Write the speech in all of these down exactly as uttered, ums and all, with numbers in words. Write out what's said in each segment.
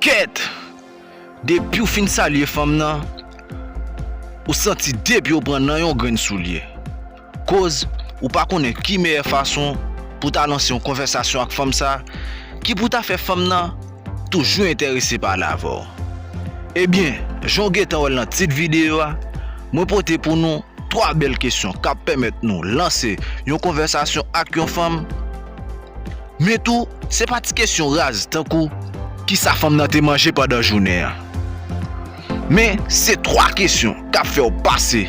Kèt! Depi w fin salye fanm nan, ou santi de pye w pran nan yon grenn soulye. Koz, ou pa konnen ki meyè fason pou w ta lanse yon konvèsasyon ak fanm sa, ki pou ta fè fanm nan toujou enterese pale avè w. Ebyen, jan w gentan wè l nan tit videyo a, mwen pote pou nou twa bèl kesyon k ap pèmèt nou lanse yon konvèsasyon ak yon fanm. Men tou, se pa ti kesyon raz tankou kisa fanm nan te manje pandan jounen an. Men, se twa kesyon k ap fè w pase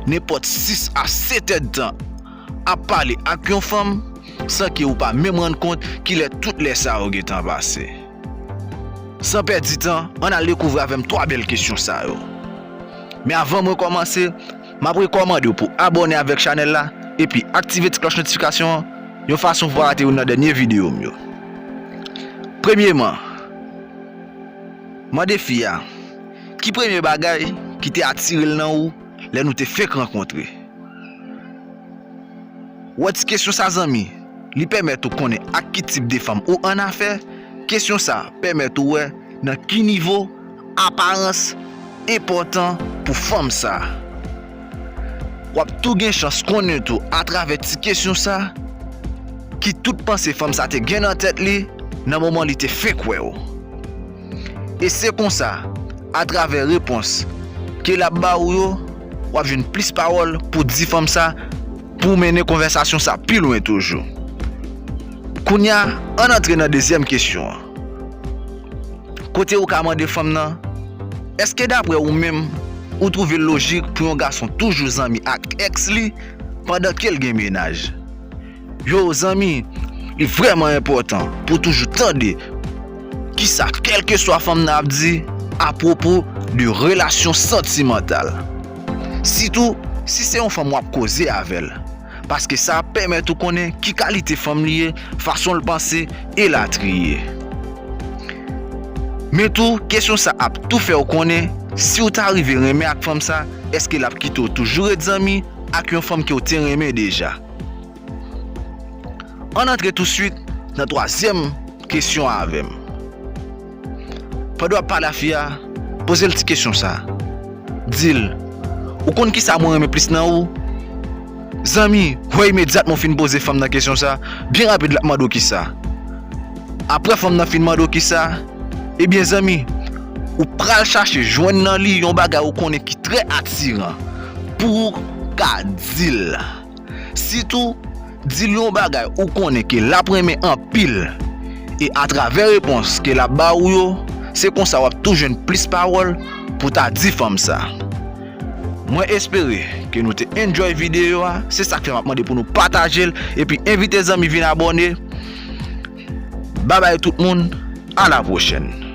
nenpòt sis a sèt èdtan ap pale ak yon fanm san ke ou pa menm rann kont kilè tout lè sa yo gentan pase. San pèdi tan, ann al dekouvri avè m twa bèl kesyon sa yo. Men avan mwen kòmanse, m ap rekòmande w pou abòne avèk chanèl la epi aktive ti klòch notifikasyon an yon fason pou w pa rate youn nan dènye videyo m yo. Premyeman, mande fi a, ki premye bagay ki te atire l nan ou lè nou te fenk rankontre? Wè ti kesyon sa, zanmi, li pèmèt ou konnen ak ki tip de fanm ou annafè. Kesyon sa pèmèt ou wè nan ki nivo aparans enpòtan pou fanm sa. W ap tou gen chans konnen tou atravè ti kesyon sa ki tout panse fanm sa te gen nan tèt li nan moman li te fenk wè w. E se konsa, atravè repons ke l ap ba ou yo, w ap jwenn plis pawòl pou di fanm sa, pou w mennen konvèsasyon sa pi lwen toujou. Kounye a, ann antre nan dezyèm kesyon an. Kote ou ka mande fanm nan, èske daprè ou menm, ou twouve l lojik pou yon gason toujou zanmi ak èks li pandan ke l gen mennaj? Yo, zanmi, li vrèman enpòtan pou w toujou tande kisa kèlkeswa fanm nan ap di apwopo de relasyon santimantal. Sitou, si se yon fanm w ap koze avè l. Paske sa ap pèmèt ou konnen ki kalite fanm li ye, fason l panse, elatriye. Men tou, kesyon sa ap tou fè w konnen si w ta rive renmen ak fanm sa, èske l ap kite w toujou ret zanmi ak yon fanm ke w te renmen deja? Ann antre touswit nan twazyèm kesyon an avè m. Pandan w ap pale a fi a, poze l ti kesyon sa. Di l, ou konn kisa mwen renmen plis nan ou? Zanmi, wè imedyatman w fin poze fanm nan kesyon sa, byen rapid l ap mande w kisa. Apre fanm nan fin mande w kisa, ebyen zanmi, ou pral chache jwenn nan li yon bagay ou konnen ki trè atiran pou w ka di l. Sitou, di l yon bagay ou konnen ke l ap renmen anpil. E atravè repons ke l ap ba ou yo, se konsa w ap tou jwenn plis pawòl pou ta di fanm sa. Mwen espere ke nou te enjoy videyo a. Se sa k fè m ap mande pou nou pataje l epi envite zanmi vin abòne. Babay tout moun, a la pwochèn.